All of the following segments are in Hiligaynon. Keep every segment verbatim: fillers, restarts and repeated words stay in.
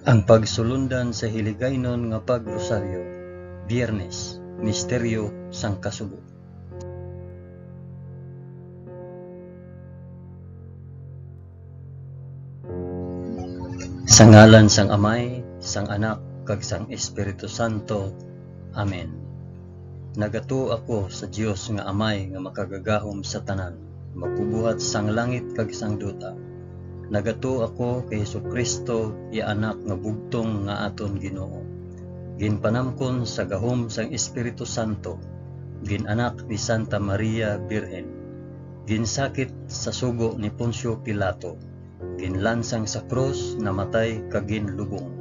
Ang pagsulundan sa Hiligaynon nga Pag-Rosaryo, Biyernes, Misteryo sang Kasubo. Sa ngalan sang Amay, sang Anak, kag sang Espiritu Santo. Amen. Nagatuo ako sa Dios nga Amay nga makagagahom sa tanan, magbubuhat sang langit kag sang duta. Nagatuo ako kay Jesu-Cristo, iya Anak nga bugtong nga aton Ginoo. Ginpanamkon sa gahom sang Espiritu Santo, gin-anak ni Santa Maria Birhen, ginsakit sa sugo ni Poncio Pilato, ginlansang sa krus, namatay, kag ginlubong.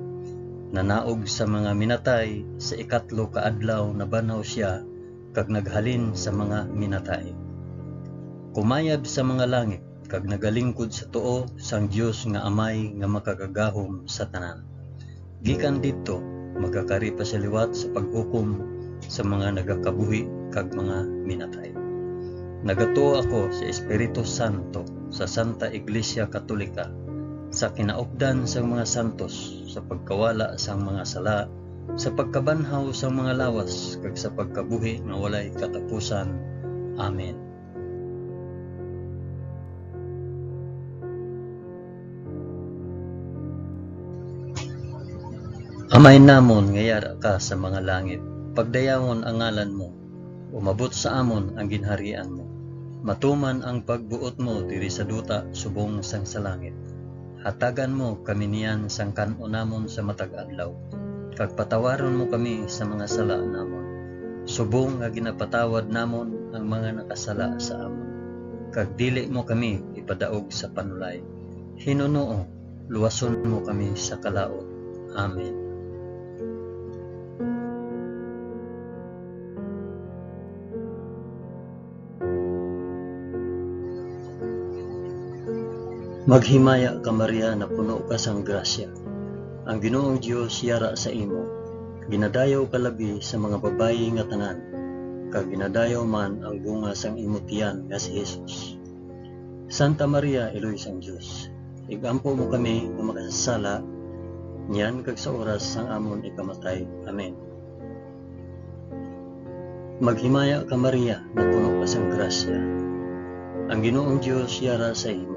Nanaog sa mga minatay, sa ikatlo ka adlaw nabanhaw sia, kag naghalin sa mga minatay. Kumayab sa mga langit, kag nagalingkod sa tuo sang Dios nga Amay nga makagagahom sa tanan. Gikan didto, magakari pa sia liwat sa paghukom sa mga nagakabuhi kag mga minatay. Nagatuo ako sa Espiritu Santo, sa Santa Iglesia Katolika, sa kinaupdan sang mga santos, sa pagkawala sang mga sala, sa pagkabanhaw sang mga lawas, kag sa pagkabuhi nga walay katapusan. Amen. Amay namon nga yara ka sa mga langit, pagdayawon ang ngalan mo, umabot sa amon ang ginharian mo, matuman ang pagbuot mo diri sa duta subong sang sa langit. Hatagan mo kami niyan sang kan-o namon sa matag adlaw, kag patawaron mo kami sa mga sala namon, subong nga ginapatawad namon ang mga nakasala sa amon. Kag dili mo kami ipadaog sa panulay. Hinunoo, luwason mo kami sa kalaut. Amen. Maghimaya ka, Maria, napuno ka sang grasya. Ang Ginoong Dios yara sa imo. Ginadayaw ka labi sa mga babayi nga tanan, kag ginadayaw man ang bunga sang imo tiyan nga si Jesus. Santa Maria, Iloy sang Dios, ig-ampo mo kami nga makasasala, niyan kag sa oras sang amon ikamatay. Amen. Maghimaya ka, Maria, napuno ka sang grasya. Ang Ginoong Dios yara sa imo.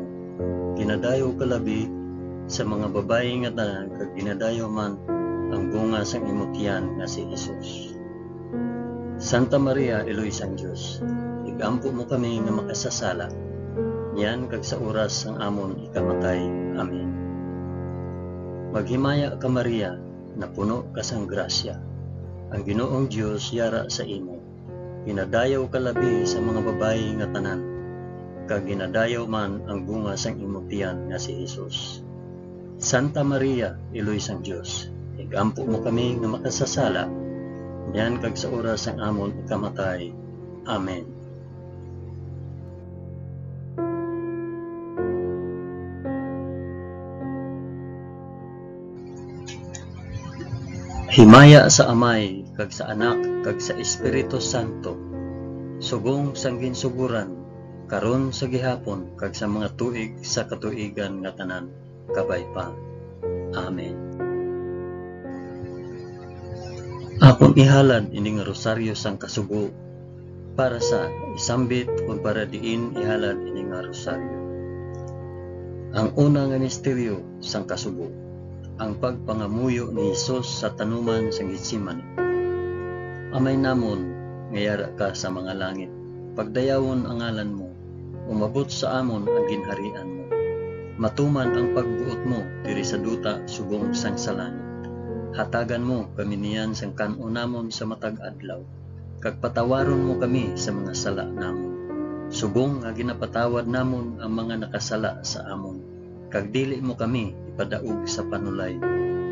Ginadayaw ka labi sa mga babayi nga tanan, kag ginadayaw man ang bunga sang imo tiyan nga si Jesus. Santa Maria, Iloy sang Dios, ig-ampo mo kami nga makasasala, niyan kag sa oras sang amon ikamatay. Amen. Maghimaya ka, Maria, napuno ka sang grasya. Ang Ginoong Dios yara sa imo. Ginadayaw ka labi sa mga babayi nga tanan, kag ginadayaw man ang bunga sang imo tiyan nga si Jesus. Santa Maria, Iloy sang Dios, ig-ampo mo kami nga makasasala, niyan kag sa oras sang amon ikamatay. Amen. Himaya sa Amay, kag sa Anak, kag sa Espiritu Santo, subong sang ginsugoran, karon, sa gihapon, kag sa mga tuig sa katuigan nga tanan. Kabay pa. Amen. Akon ihalad ini nga rosaryo sang kasubo para sa isambit kon para diin ihalad ini nga rosaryo. Ang una nga misteryo sang kasubo, ang pagpangamuyo ni Jesus sa tanuman sang Getsemani. Amay namon nga yara ka sa mga langit, pagdayawon ang ngalan mo, umabot sa amon ang ginharian mo. Matuman ang pagbuot mo diri sa duta subong sang sa langit. Hatagan mo kami niyan sang kan-on namon sa matag adlaw, kag patawaron mo kami sa mga sala namon, subong nga ginapatawad namon ang mga nakasala sa amon, kag dili mo kami ipadaog sa panulay.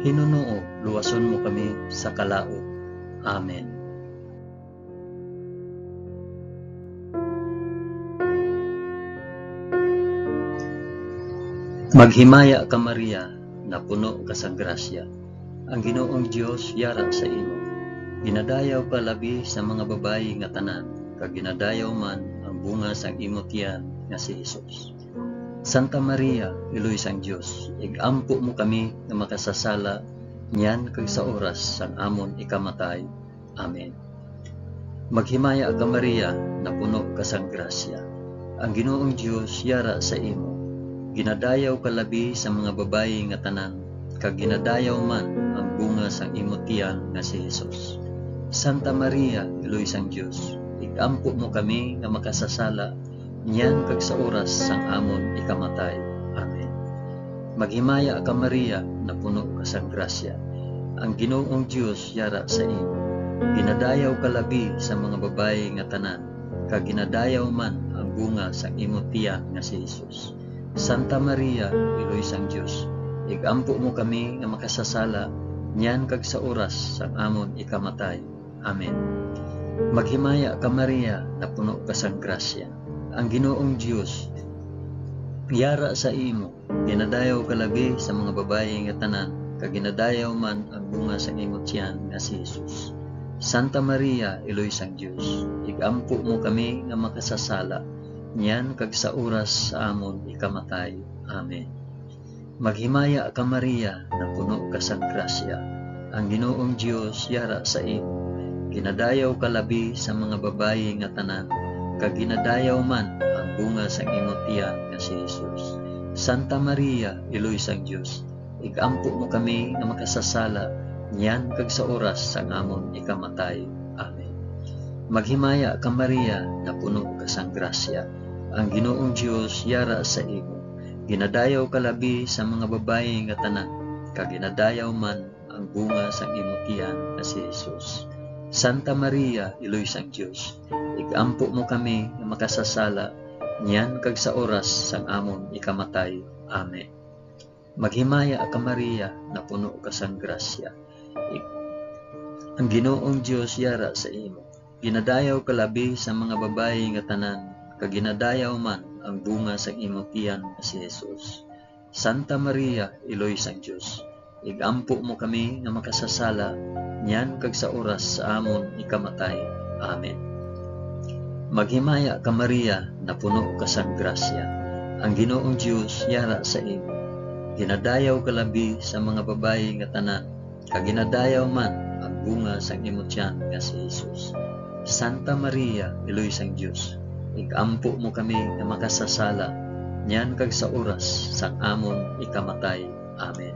Hinunoo, luwason mo kami sa kalaut. Amen. Maghimaya ka, Maria, napuno ka sa grasya. Ang Ginoong Dios yara sa imo. Ginadayaw ka labi sa mga babayi nga tanan, kag ginadayaw man ang bunga sang imo tiyan nga si Jesus. Santa Maria, Iloy sang Dios, ig-ampo mo kami nga makasasala niyan kag sa oras sang amon ikamatay. Amen. Maghimaya ka, Maria, napuno ka sang grasya. Ang Ginoong Dios yara sa imo. Ginadayaw ka labi sa mga babayi nga tanan, kag ginadayaw man ang bunga sang imo tiyan nga si Jesus. Santa Maria, Iloy sang Dios, ig-ampo mo kami nga makasasala niyan kag sa oras sang amon ikamatay. Amen. Maghimaya ka, Maria, napuno ka sang grasya. Ang Ginoong Dios yara sa imo. Ginadayaw ka labi sa mga babayi nga tanan, kag ginadayaw man ang bunga sang imo tiyan nga si Jesus. Santa Maria, Iloy sang Dios, ig-ampo mo kami nga makasasala niyan kag sa oras sang amon ikamatay. Amen. Maghimaya ka, Maria, napuno ka sang grasya. Ang Ginoong Dios yara sa imo. Ginadayaw ka labi sa mga babayi nga tanan, kag ginadayaw man ang bunga sang imo tiyan nga si Jesus. Santa Maria, Iloy sang Dios, ig-ampo mo kami nga makasasala niyan kag sa oras sa amon ikamatay. Amen. Maghimaya ka, Maria, napuno ka sang grasya. Ang Ginoong Dios yara sa imo. Ginadayaw ka labi sa mga babayi nga tanan, kag ginadayaw man ang bunga sang imo tiyan nga si Jesus. Santa Maria, Iloy sang Dios, ig-ampo mo kami nga makasasala niyan kag sa oras sang amon ikamatay. Amen. Maghimaya ka, Maria, napuno ka sang grasya. Ang Ginoong Dios yara sa imo. Ginadayaw ka labi sa mga babayi nga tanan, kag ginadayaw man ang bunga sang imo tiyan nga si Jesus. Santa Maria, Iloy sang Dios, ig-ampo mo kami nga makasasala niyan kag sa oras sang amon ikamatay. Amen. Maghimaya ka, Maria, napuno ka sang grasya. Ig-, ang Ginoong Dios yara sa imo. Ginadayaw ka labi sa mga babayi nga tanan, kag ginadayaw man ang bunga sang imo tiyan nga si Jesus. Santa Maria, Iloy sang Dios, ig-ampo mo kami nga makasasala niyan kag sa oras sa amon ikamatay. Amen. Maghimaya ka, Maria, napuno ka sang grasya. Ang Ginoong Dios yara sa imo. Ginadayaw ka labi sa mga babayi nga tanan, kag ginadayaw man ang bunga sang imo tiyan nga si Jesus. Santa Maria, Iloy sang Dios, ig-ampo mo kami nga makasasala niyan kag sa oras sang amon ikamatay. Amen.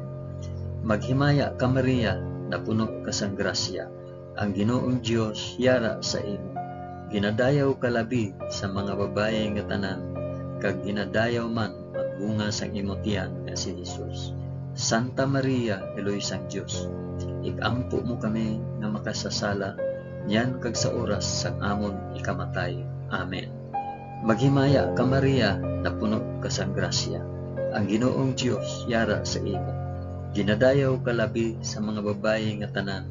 Maghimaya ka, Maria, napuno ka sang grasya. Ang Ginoong Dios yara sa imo. Ginadayaw ka labi sa mga babayi nga tanan, kag ginadayaw man ang bunga sang imo tiyan nga si Jesus. Santa Maria, Iloy sang Dios, ig-ampo mo kami nga makasasala niyan kag sa oras sang amon ikamatay. Amen. Maghimaya ka, Maria, napuno ka sang grasya. Ang Ginoong Dios yara sa imo. Ginadayaw ka labi sa mga babayi nga tanan,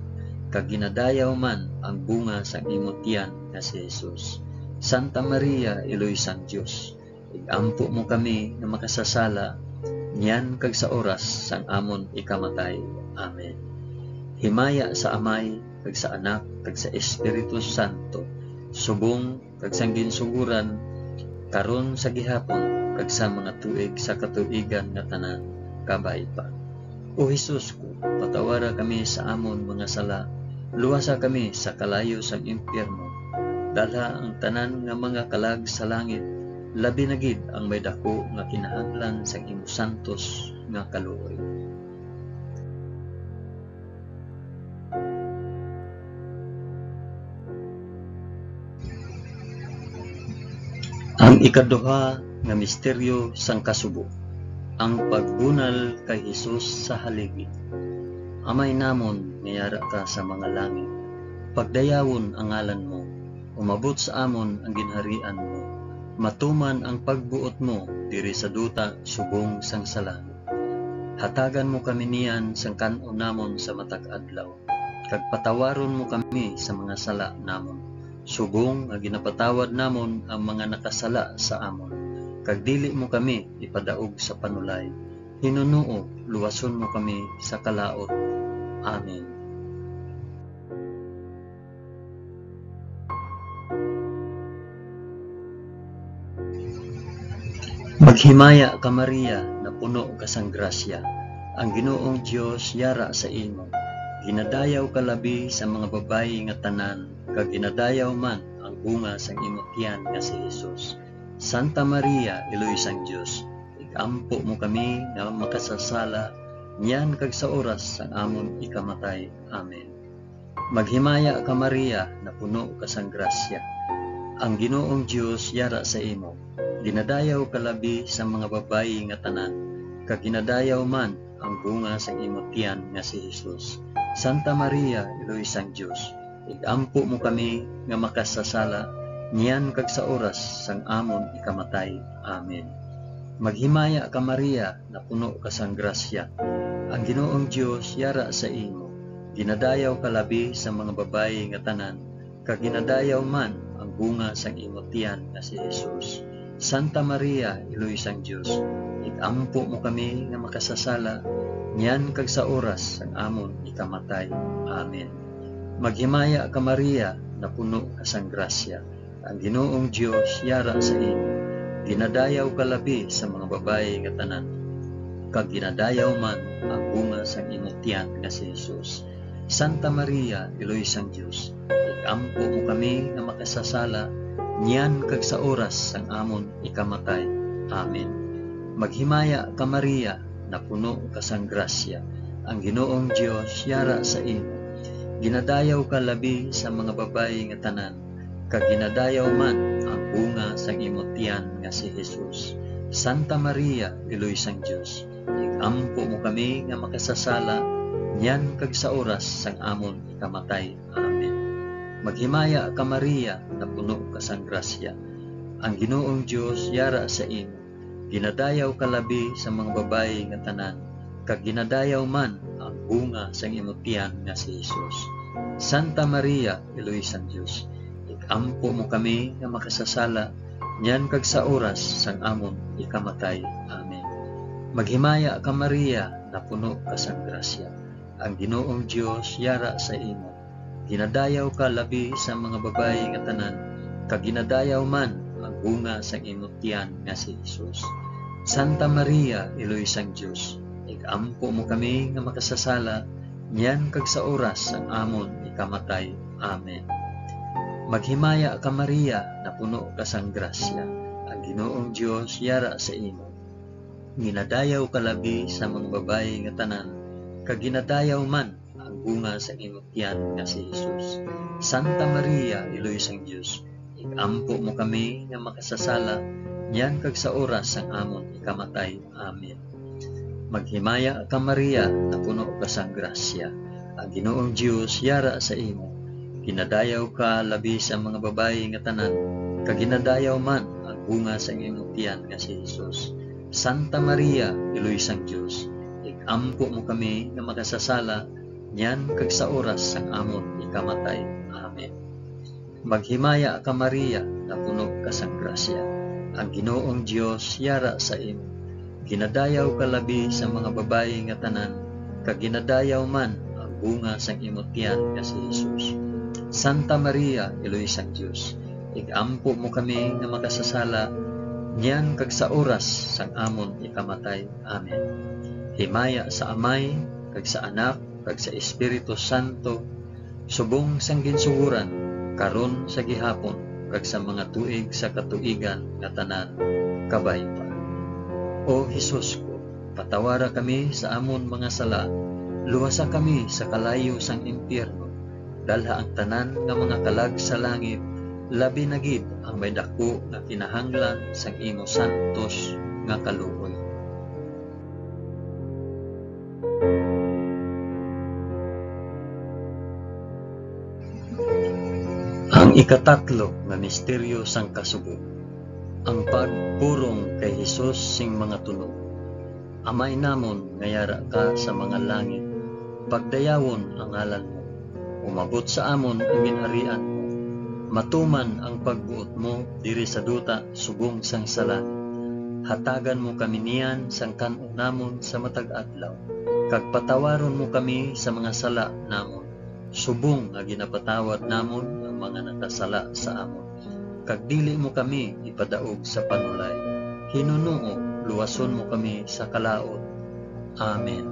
kag ginadayaw man ang bunga sang imo tiyan nga si Jesus. Santa Maria, Iloy sang Dios, ig-ampo mo kami nga makasasala niyan kag sa oras sang amon ikamatay. Amen. Himaya sa Amay, kag sa Anak, kag sa Espiritu Santo, subong kag sang ginsugoran, karon, sa gihapon, kag sa mga tuig sa katuigan nga tanan. Kabay pa. O Jesus ko, patawara kami sa amon mga sala, luwasa kami sa kalayo sang impyerno, dalha ang tanan nga mga kalag sa langit, labi na gid ang may daku nga kinahanglan sang imo santos nga kaluoy. Ang ikaduha nga misteryo sang kasubo, ang pagbunal kay Jesus sa haligi. Amay namon nga yara ka sa mga langit, pagdayawon ang ngalan mo, umabot sa amon ang ginharian mo, matuman ang pagbuot mo diri sa duta subong sang sa langit. Hatagan mo kami niyan sang kan-on namon sa matag adlaw, kag patawaron mo kami sa mga sala namon, subong nga ginapatawad namon ang mga nakasala sa amon, kag dili mo kami ipadaog sa panulay. Hinunoo, luwason mo kami sa kalaut. Amen. Himaya ka, Maria, napuno ka sang grasya, ang Ginoong Dios yara sa imo. Ginadayaw ka labi sa mga babayi nga tanan, kag ginadayaw man ang bunga sang imo tiyan nga si Jesus. Santa Maria, Iloy sang Dios, ig-ampo mo kami nga makasasala, niyan kag sa oras sang amon ikamatay. Amen. Maghimaya ka, Maria, napuno ka sang grasya. Ang Ginoong Dios yara sa imo. Ginadayaw ka labi sa mga babayi nga tanan, kag ginadayaw man ang bunga sang imo tiyan nga si Jesus. Santa Maria, Iloy sang Dios, ig-ampo mo kami nga makasasala, niyan kag sa oras sang amon ikamatay. Amen. Maghimaya ka, Maria, napuno ka sang grasya. Ang Ginoong Dios yara sa imo. Ginadayaw ka labi sa mga babayi nga tanan, kag ginadayaw man ang bunga sang imo tiyan nga si Jesus. Santa Maria, Iloy sang Dios, ig-ampo mo kami nga makasasala, niyan kag sa oras sang amon ikamatay. Amen. Maghimaya ka, Maria, napuno ka sang grasya. Ang Ginoong Dios yara sa imo. Ginadayaw ka labi sa mga babayi nga tanan, kag ginadayaw man ang bunga sang imo tiyan nga si Jesus. Santa Maria, Iloy sang Dios, ig-ampo mo kami nga makasasala, niyan kag sa oras sang amon ikamatay. Amen. Maghimaya ka, Maria, napuno ka sang grasya. Ang Ginoong Dios yara sa imo. Ginadayaw ka labi sa mga babayi nga tanan, kag ginadayaw man ang bunga sang imo tiyan nga si Jesus. Santa Maria, Iloy sang Dios, ig-ampo mo kami nga makasasala, niyan kag sa oras sang amon ikamatay. Amen. Maghimaya ka, Maria, napuno ka sang grasya. Ang Ginoong Dios yara sa imo. Ginadayaw ka labi sa mga babayi nga tanan, kag ginadayaw man ang bunga sang imo tiyan nga si Jesus. Santa Maria, Iloy sang Dios, ig-ampo mo kami nga makasasala, niyan kag sa oras sang amon ikamatay. Amen. Maghimaya ka, Maria, napuno ka sang grasya. Ang Ginoong Dios yara sa imo. Ginadayaw ka labi sa mga babayi nga tanan, kag ginadayaw man ang bunga sang imo tiyan nga si Jesus. Santa Maria, Iloy sang Dios, ig-ampo mo kami nga makasasala, niyan kag sa oras sang amon ikamatay. Amen. Maghimaya ka, Maria, napuno ka sang grasya. Ang Ginoong Dios yara sa imo. Ginadayaw ka labi sa mga babayi nga tanan, kag ginadayaw man ang bunga sang imo tiyan nga si Jesus. Santa Maria, Iloy sang Dios, ig-ampo mo kami nga makasasala, niyan kag sa oras sang amon ikamatay. Amen. Maghimaya ka, Maria, napuno ka sang grasya. Ang Ginoong Dios yara sa imo. Ginadayaw ka labi sa mga babayi nga tanan, kag ginadayaw man ang bunga sang imo tiyan nga si Jesus. Santa Maria, Iloy sang Dios, ig-ampo mo kami nga makasasala, niyan kag sa oras sang amon ikamatay. Amen. Maghimaya ka, Maria, napuno ka sang grasya. Ang Ginoong Dios yara sa imo. Ginadayaw ka labi sa mga babayi nga tanan, kag ginadayaw man ang bunga sang imo tiyan nga si Jesus. Santa Maria, Iloy sang Dios, ig-ampo mo kami nga makasasala, niyan kag sa oras sang amon ikamatay. Amen. Himaya sa Amay, kag sa Anak, kag sa Espiritu Santo, subong sang ginsugoran, karon, sa gihapon, kag sa mga tuig sa katuigan nga tanan. Kabay pa. O Jesus ko, patawara kami sa amon mga sala, luwasa kami sa kalayo sang impyerno, dalha ang tanan nga mga kalag sa langit, labi na gid ang may daku nga kinahanglan sang imo santos nga kaluoy. Ang ikatatlo nga misteryo sang kasubo, ang pagpurong kay Jesus sing mga tunog. Amay namon nga yara ka sa mga langit, pagdayawon ang ngalan mo. Umabot sa amon ang ginharian mo. Matuman ang pagbuot mo diri sa duta subong sang sa langit. Hatagan mo kami niyan sang kan-o namon sa matag adlaw, kag patawaron mo kami sa mga sala namon, subong nga ginapatawad namon ang mga nakasala sa amon. Kag dili mo kami ipadaog sa panulay. Hinunoo luwason mo kami sa kalaut. Amen.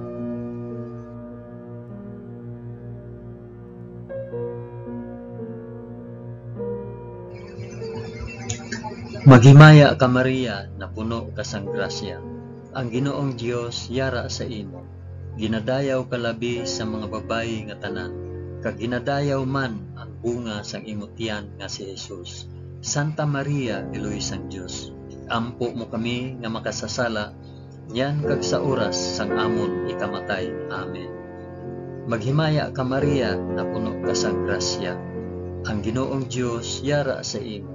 Maghimaya ka, Maria, napuno ka sang grasya. Ang Ginoong Dios yara sa imo. Ginadayaw ka labi sa mga babayi nga tanan, kag ginadayaw man ang bunga sang imo tiyan nga si Jesus. Santa Maria, Iloy sang Dios, ig-ampo mo kami nga makasasala, niyan kag sa oras sang amon ikamatay. Amen. Maghimaya ka, Maria, napuno ka sang grasya. Ang Ginoong Dios yara sa imo.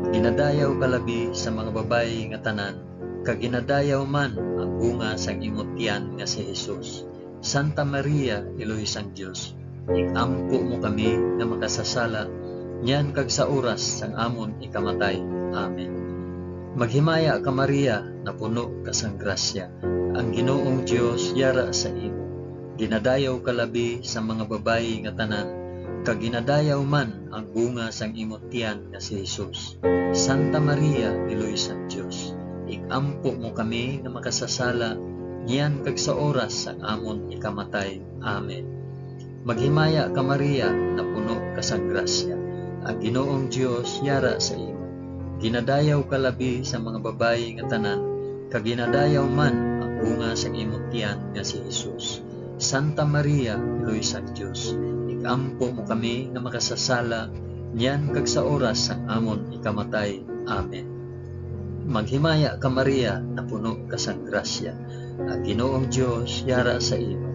Ginadayaw ka labi sa mga babayi nga tanan, kag ginadayaw man ang bunga sang imo tiyan nga si Jesus. Santa Maria, Iloy sang Dios, ig-ampo mo kami nga makasasala, niyan kag sa oras sang amon ikamatay. Amen. Maghimaya ka, Maria, napuno ka sang grasya. Ang Ginoong Dios yara sa imo. Ginadayaw ka labi sa mga babayi nga tanan, kag ginadayaw man ang bunga sang imo tiyan nga si Jesus. Santa Maria, Iloy sang Dios, ig-ampo mo kami nga makasasala, niyan kag sa oras sang amon ikamatay. Amen. Maghimaya ka, Maria, napuno ka sang grasya. Ang Ginoong Dios yara sa imo. Ginadayaw ka labi sa mga babayi nga tanan, kag ginadayaw man ang bunga sang imo tiyan nga si Jesus. Santa Maria, Iloy sang Dios, ig-ampo mo kami nga makasasala, niyan kag sa oras sang amon ikamatay. Amen. Maghimaya ka, Maria, napuno ka sang grasya. Ang Ginoong Dios yara sa imo.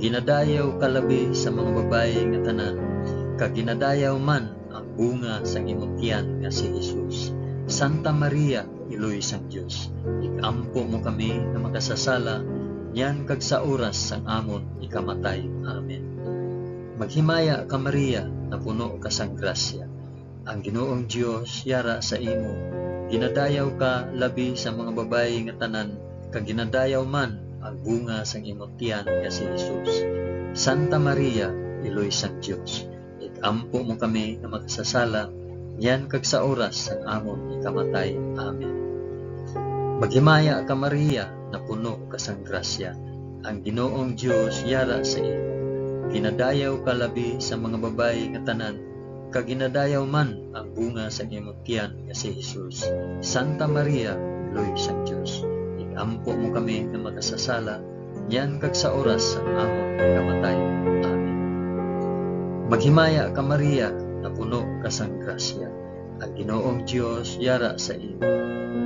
Ginadayaw ka labi sa mga babayi nga tanan, kag ginadayaw man ang bunga sang imo tiyan nga si Jesus. Santa Maria, Iloy sang Dios, ig-ampo mo kami nga makasasala, niyan kag sa oras sang amon ikamatay. Amen. Maghimaya ka, Maria, napuno ka sang grasya. Ang Ginoong Dios yara sa imo. Ginadayaw ka labi sa mga babayi nga tanan, kag ginadayaw man ang bunga sang imo tiyan nga si Jesus. Santa Maria, Iloy sang Dios, ig-ampo mo kami nga makasasala, niyan kag sa oras sang amon ikamatay. Amen. Maghimaya ka, Maria, napuno ka sang grasya. Ang Ginoong Dios yara sa imo. Ginadayaw ka labi sa mga babayi nga tanan, kag ginadayaw man ang bunga sang imo tiyan nga si Jesus. Santa Maria, Iloy sang Dios, ig-ampo mo kami nga makasasala, niyan kag sa oras sang amon pagkamatay. Amen. Maghimaya ka, Maria, napuno ka sang grasya. Ang Ginoong Dios yara sa imo.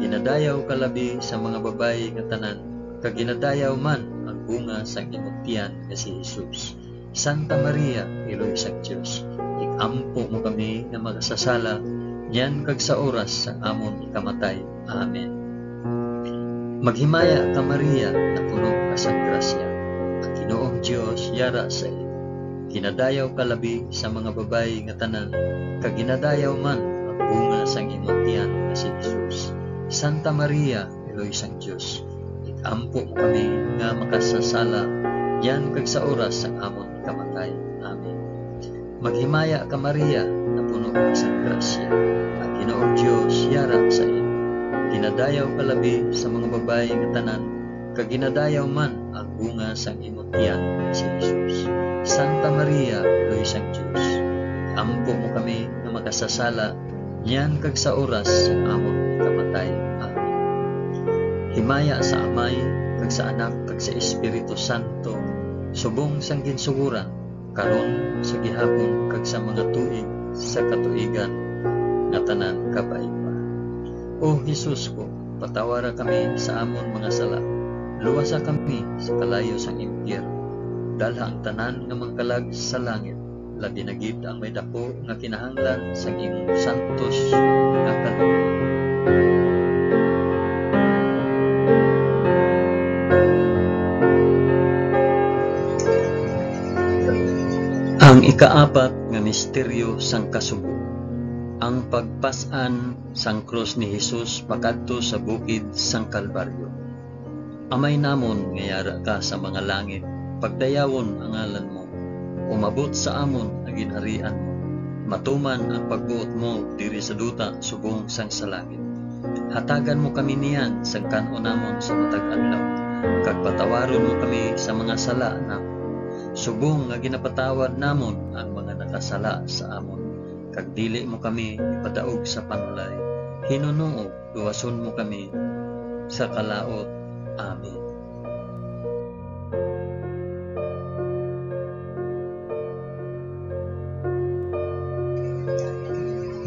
Ginadayaw ka labi sa mga babayi nga tanan, kag ginadayaw man ang bunga sang imo tiyan nga si Jesus. Santa Maria, Iloy sang Dios, ig-ampo mo kami nga makasasala, niyan kag sa oras sang amon ikamatay. Amen. Maghimaya ka, Maria, napuno ka sang grasya. Ang Ginoong Dios yara sa imo. Ginadayaw ka labi sa mga babayi nga tanan, kag ginadayaw man ang bunga sang imo tiyan nga si Jesus. Santa Maria, Iloy sang Dios, ig-ampo mo kami nga makasasala, niyan kag sa oras sang amon kamatay. Amen. Maghimaya ka, Maria, napuno ka sang grasya. Ang Ginoong Dios yara sa imo. Ginadayaw ka labi sa mga babayi nga tanan, kag ginadayaw man ang bunga sang imo tiyan, si Jesus. Santa Maria, Iloy sang Dios, ampo mo kami nga makasasala, niyan kag sa oras sang amon kamatay. Amen. Himaya sa Amay, kag sa Anak, kag sa Espiritu Santo, subong sang ginsuguran, karon, sa gihapon, kag sa mga tuig sa katuigan nga tanan. Kabay pa. O Jesus ko, patawara kami sa amon mga sala, luwasa kami sa kalayo sang impyerno, dalha ang tanan nga mga kalag sa langit, labi na gid ang may daku nga kinahanglan sang imong santos nga kalooban. Ang ikaapat nga misteryo sang kasubo, ang pagpas-an sang krus ni Jesus pakadto sa bukid sang Kalbaryo. Amay namon nga yara ka sa mga langit, pagdayawon ang ngalan mo. Umabot sa amon ang ginharian mo. Matuman ang pagbuot mo diri sa duta subong sang sa langit. Hatagan mo kami niyan sang kan-on namon sa matag adlaw, kag patawaron mo kami sa mga sala namon, subong nga ginapatawad namon ang mga nakasala sa amon. Kag dili mo kami ipadaog sa panulay, hinunoog luwason mo kami sa kalaut. Amen.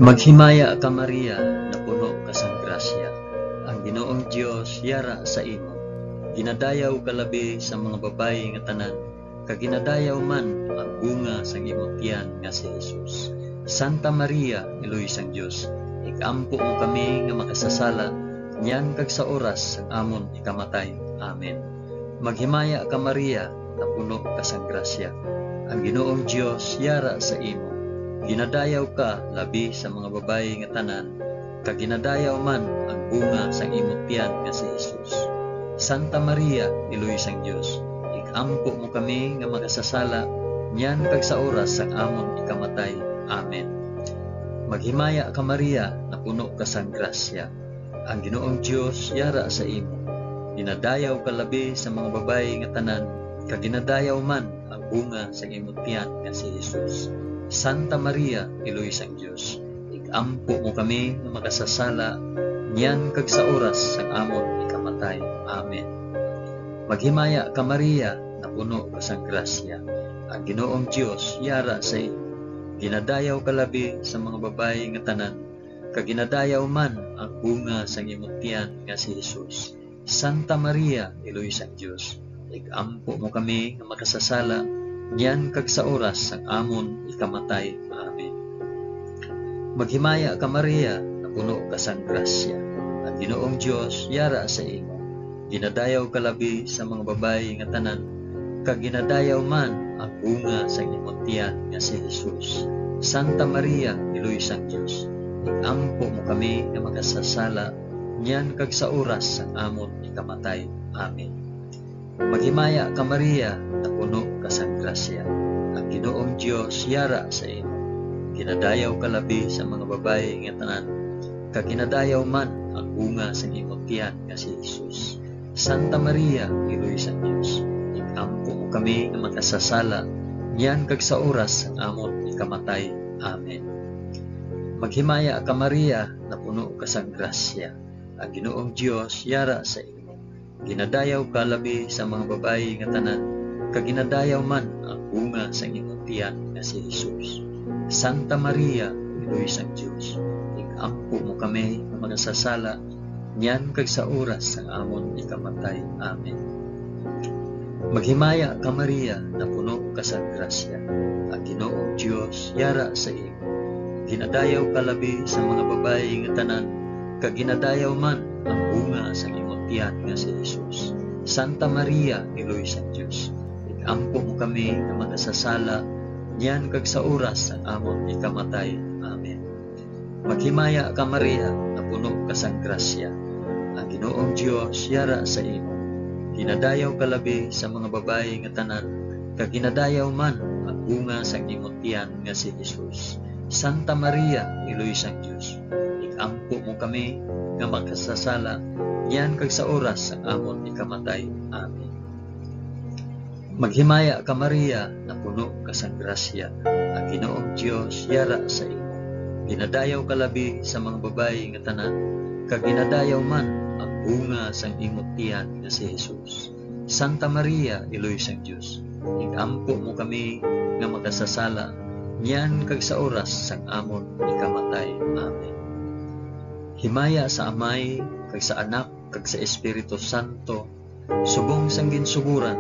Maghimaya ka, Maria, napuno ka sang grasya. Ang Ginoong Dios yara sa imo. Ginadayaw ka labi sa mga babayi nga tanan, kag ginadayaw man ang bunga sang imo tiyan nga si Jesus. Santa Maria, Iloy sang Dios, ig-ampo mo kami nga makasasala, niyan kag sa oras sang amon ikamatay. Amen. Maghimaya ka, Maria, napuno ka sang grasya. Ang Ginoong Dios yara sa imo. Ginadayaw ka labi sa mga babayi nga tanan, kag ginadayaw man ang bunga sang imo tiyan nga si Jesus. Santa Maria, Iloy sang Dios, ig-ampo mo kami nga makasasala, niyan kag sa oras sang amon ikamatay. Amen. Maghimaya ka, Maria, napuno ka sang grasya. Ang Ginoong Dios yara sa imo. Ginadayaw ka labi sa mga babayi nga tanan, kag ginadayaw man ang bunga sang imo tiyan nga si Jesus. Santa Maria, Iloy sang Dios, ig-ampo mo kami nga makasasala, niyan kag sa oras sang amon ikamatay. Amen. Maghimaya ka, Maria, napuno ka sang grasya. Ang Ginoong Dios yara sa imo. Ginadayaw ka labi sa mga babayi nga tanan, kag ginadayaw man ang bunga sang imo tiyan nga si Jesus. Santa Maria, Iloy sang Dios, ig-ampo mo kami nga makasasala, niyan kag sa oras sang amon ikamatay. Amen. Maghimaya ka, Maria, napuno ka sang grasya. Ang Ginoong Dios yara sa imo. Ginadayaw ka labi sa mga babayi nga tanan, kag ginadayaw man ang bunga sang imo tiyan nga si Jesus. Santa Maria, Iloy sang Dios, ig-ampo mo kami nga makasasala, niyan kag sa oras sang amon ikamatay. Amen. Maghimaya ka, Maria, napuno ka sang grasya. Ang Ginoong Dios yara sa imo. Ginadayaw ka labi sa mga babayi nga tanan, kag ginadayaw man ang bunga sang imo tiyan nga si Jesus. Santa Maria, Iloy sang Dios, ig-ampo mo kami nga makasasala, niyan kag sa oras sang amon ikamatay. Amen. Maghimaya ka, Maria, napuno ka sang grasya. Ang Ginoong Dios yara sa imo. Ginadayaw ka labi sa mga babayi nga tanan, kag ginadayaw man ang bunga sang imong tiyan nga si Jesus. Santa Maria, Iloy sang Dios, ig-ampo mo kami nga makasasala, niyan kag sa oras sang amon ikamatay. Amen. Maghimaya ka, Maria, napuno ka sa grasya. Ang Ginoong Dios yara sa imo. Ginadayaw ka labi sa mga babayi nga tanan, kag ginadayaw man ang bunga sa imong tiyan nga si Jesus. Santa Maria, Iloy sang Dios, ig-ampo mo kami nga makasasala, niyan kag sa oras sang amon ikamatay. Amen. Maghimaya ka, Maria, nga puno ka sang grasya. Ang Ginoong Dios yara sa imo. Ginadayaw ka labi sa mga babayi nga tanan, kag ginadayaw man ang bunga sang imo tiyan nga si Jesus. Santa Maria, Iloy sang Dios, ig-ampo mo kami nga makasasala, niyan kag sa oras sang amon ikamatay. Amen. Maghimaya ka, Maria, napuno ka sang grasya. Ang Ginoong Dios yara sa imo. Ginadayaw ka labi sa mga babayi nga tanan, kag ginadayaw man ang bunga sang imo tiyan nga si Jesus. Santa Maria, Iloy sang Dios, ig-ampo mo kami nga makasasala, niyan kag sa oras sang amon ikamatay. Amen. Himaya sa Amay, kag sa Anak, kag sa Espiritu Santo, subong sang ginsugoran,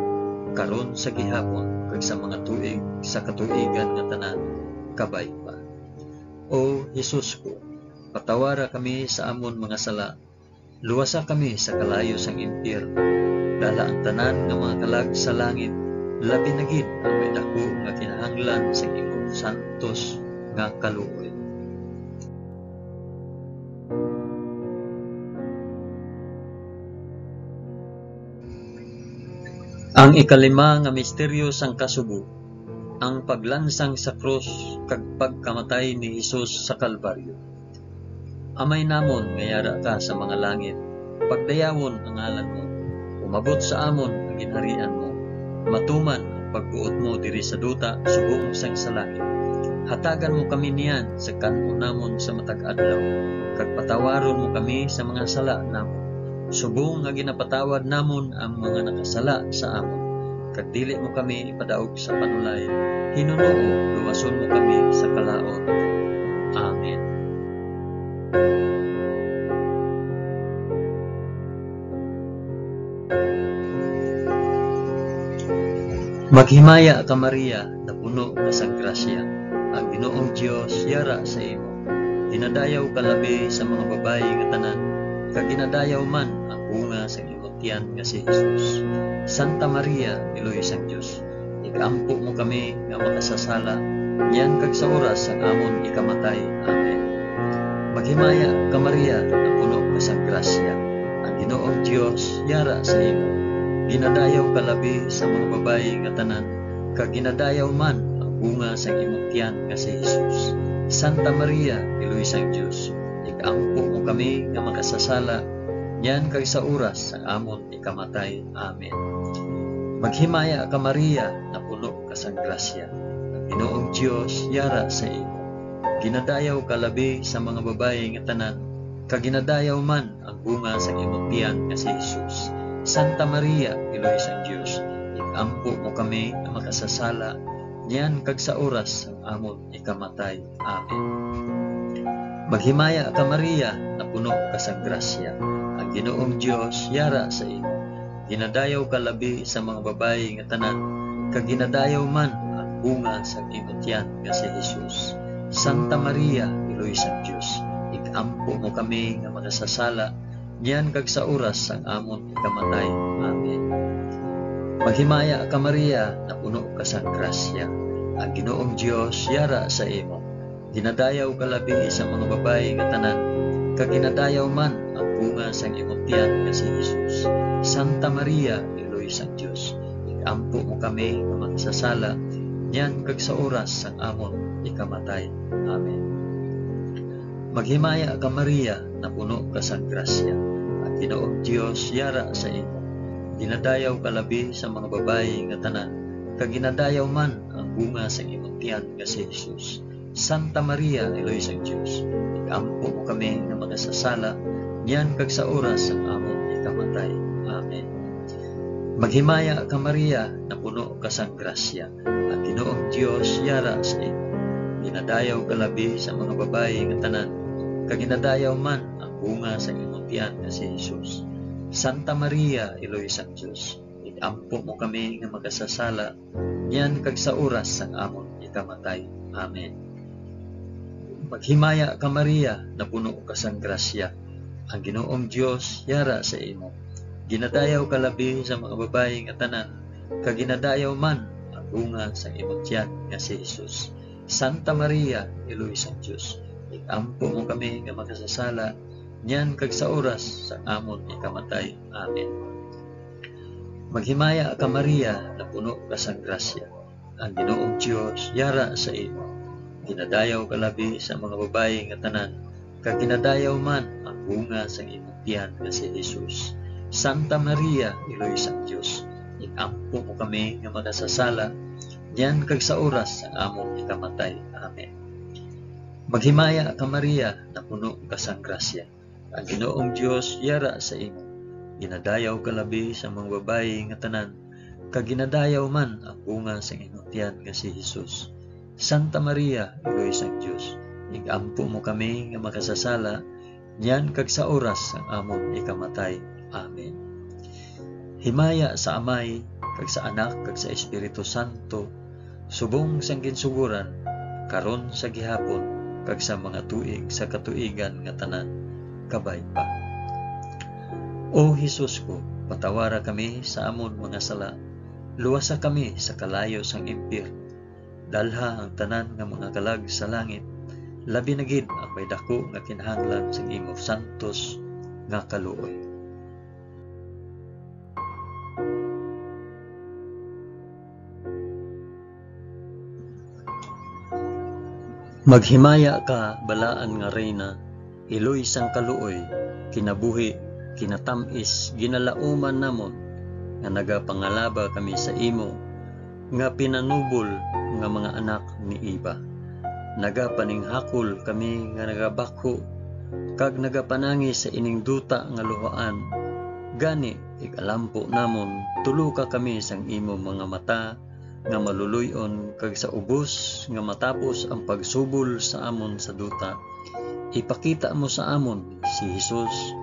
karon, sa gihapon, kag sa mga tuig sa katuigan nga tanan. Kabay pa. O Jesus ko, patawara kami sa amon mga sala, luwasa kami sa kalayo sang impyerno, dala ang tanan nga mga kalag sa langit, labi na gid ang may daku nga kinahanglan sa imong santos nga kaluoy. Ang ikalima nga misteryo sang kasubo, ang paglansang sa krus kag pagkamatay ni Jesus sa Kalbaryo. Amay namon nga yara ka sa mga langit, pagdayawon ang ngalan mo. Umabot sa amon ang ginharian mo. Matuman ang pagbuot mo diri sa duta subong sang sa langit. Hatagan mo kami niyan sa kan-on namon sa matag adlaw, kag patawaron mo kami sa mga sala namon, subong nga ginapatawad namon ang mga nakasala sa amon. Kag dili mo kami ipadaog sa panulay, hinunoo, luwason mo kami sa kalaut. Amen. Maghimaya ka, Maria, napuno ka sang grasya. Ang Ginoong Dios yara sa imo. Ginadayaw ka labi sa mga babayi nga tanan, kag ginadayaw man ang bunga sang imong tiyan nga si Jesus. Santa Maria, Iloy sang Dios, ig-ampo mo kami nga makasasala, niyan kag sa oras sang amon ikamatay. Amen. Maghimaya ka, Maria, napuno ka sang grasya. Ang Ginoong Dios yara sa imo. Ginadayaw ka labi sa mga babayi nga tanan, kag ginadayaw man ang bunga sang imong tiyan nga si Jesus. Santa Maria, Iloy sang Dios, ig-ampo mo kami nga makasasala, niyan kag sa oras sang amon ikamatay. Amen. Maghimaya ka, Maria, napuno ka sang grasya. Ang Ginoong Dios yara sa imo. Ginadayaw ka labi sa mga babayi nga tanan, kag ginadayaw man ang bunga sang imong tiyan nga si Jesus. Santa Maria, Iloy sang Dios, ig-ampo mo kami nga makasasala, niyan kag sa oras sang amon ikamatay. Amen. Maghimaya ka, Maria, napuno ka sang grasya. Ang Ginoong Dios yara sa imo. Ginadayaw ka labi sa mga babayi nga tanan, kag ginadayaw man ang bunga sang imo tiyan nga si Jesus. Santa Maria, Iloy sang Dios, ig-ampo mo kami nga makasasala, niyan kag sa oras sang amon ikamatay. Amen. Maghimaya ka, Maria, napuno ka sang grasya. Ang Ginoong Dios yara sa imo. Ginadayaw ka labi sa mga babayi nga tanan, kag ginadayaw man ang bunga sang imong tiyan nga si Jesus. Santa Maria, Iloy sang Dios, ig-ampo mo kami nga makasasala, niyan kag sa oras sang amon ikamatay. Amen. Maghimaya ka, Maria, napuno ka sang grasya. Ang Ginoong Dios yara sa imo. Ginadayaw ka labi sa mga babayi nga tanan, kag ginadayaw man ang bunga sang imong tiyan nga si Jesus. Santa Maria, Iloy sang Dios, ig-ampo mo kami nga makasasala, niyan kag sa oras sang amon ikamatay. Amen. Maghimaya ka, Maria, napuno ka sang grasya. Ang Ginoong Dios yara sa imo. Ginadayaw ka labi sa mga babayi nga tanan, kag ginadayaw man ang bunga sang imong tiyan nga si Jesus. Santa Maria, Iloy sang Dios, ig-ampo mo kami nga makasasala, niyan kag sa oras sang amon ikamatay. Amen. Maghimaya ka, Maria, napuno ka sang grasya. Ang Ginoong Dios yara sa imo. Ginadayaw ka labi sa mga babayi nga tanan, kag ginadayaw man ang bunga sang imong tiyan nga si Jesus. Santa Maria, Iloy sang Dios, ig-ampo mo kami nga makasasala, niyan kag sa oras sang amon ikamatay. Amen. Maghimaya ka, Maria, napuno ka sang grasya. Ang Ginoong Dios yara sa imo. Ginadayaw ka labi sa mga babayi nga tanan, kag ginadayaw man ang bunga sang imong tiyan nga si Jesus. Santa Maria, Iloy sang Dios, ig-ampo mo kami nga makasasala, niyan kag sa oras sang among ikamatay. Amen. Maghimaya ka, Maria, napuno ka sang grasya. Ang Ginoong Dios yara sa imo. Ginadayaw ka labi sa mga babayi nga tanan, kag ginadayaw man ang bunga sang imong tiyan nga si Jesus. Santa Maria, Iloy sang Dios, ig-ampo mo kami nga makasasala, niyan kag sa oras sang amon ikamatay. Amen. Himaya sa Amay, kag sa Anak, kag sa Espiritu Santo, subong sang ginsugoran, karon, sa gihapon, kag sa mga tuig sa katuigan nga tanan. Kabay pa. O Jesus ko, patawara kami sa amon mga sala, luwasa kami sa kalayo sang impyerno, dalha ang tanan nga mga kalag sa langit, labi na gid ang may daku nga kinahanglan sang imo santos nga kaluoy. Maghimaya ka, balaan nga Reyna, Iloy sang kaluoy, kinabuhi, kinatamis, ginalauman namon nga nagapangalaba kami sa imo nga pinanubol nga mga anak ni Eva. Nagapaninghakol kami nga nagabakho kag nagapanangi sa ining duta nga luhaan. Gani, ig-alampo namon, tuloka kami sang imo mga mata nga maluloy-on, kag sa ubos nga matapos ang pagsubol sa amon sa duta, ipakita mo sa amon si Jesus,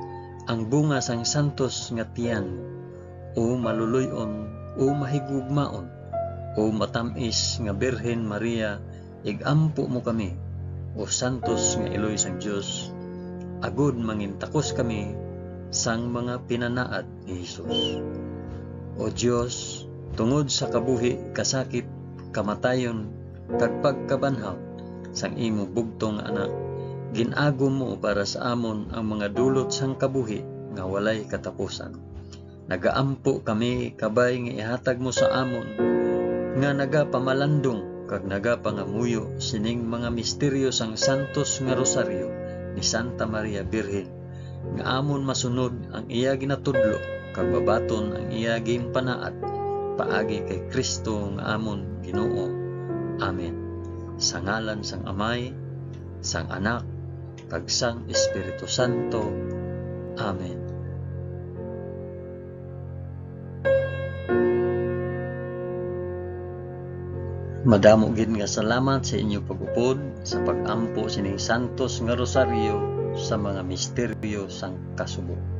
ang bunga sang santos nga tiyan. O maluloy-on, o mahigugmaon, o matam-is nga Birhen Maria, ig-ampo mo kami, o santos nga iloy sang Dios, agod mangintakos kami sang mga pinanaad ni Jesus. O Dios, tungod sa kabuhi, kasakit, kamatayon, kag pagkabanhaw sang imo bugtong nga Anak, gin-agom mo para sa amon ang mga dulot sang kabuhi nga walay katapusan. Nagaampo kami kabay nga ihatag mo sa amon nga nagapamalandong kag nagapangamuyo sining mga misteryo sang santos nga rosaryo ni Santa Maria Birhen, nga amon masunod ang iya ginatudlo kag mabaton ang iya ginpanaad paagi kay Cristo nga amon Ginoo. Amen. Sa ngalan sang Amay, sang Anak, kag sang Espiritu Santo. Amen. Madamo gid nga salamat sa inyo pag-upod sa pag-ampo sining santos nga rosaryo sa mga misteryo sang kasubo.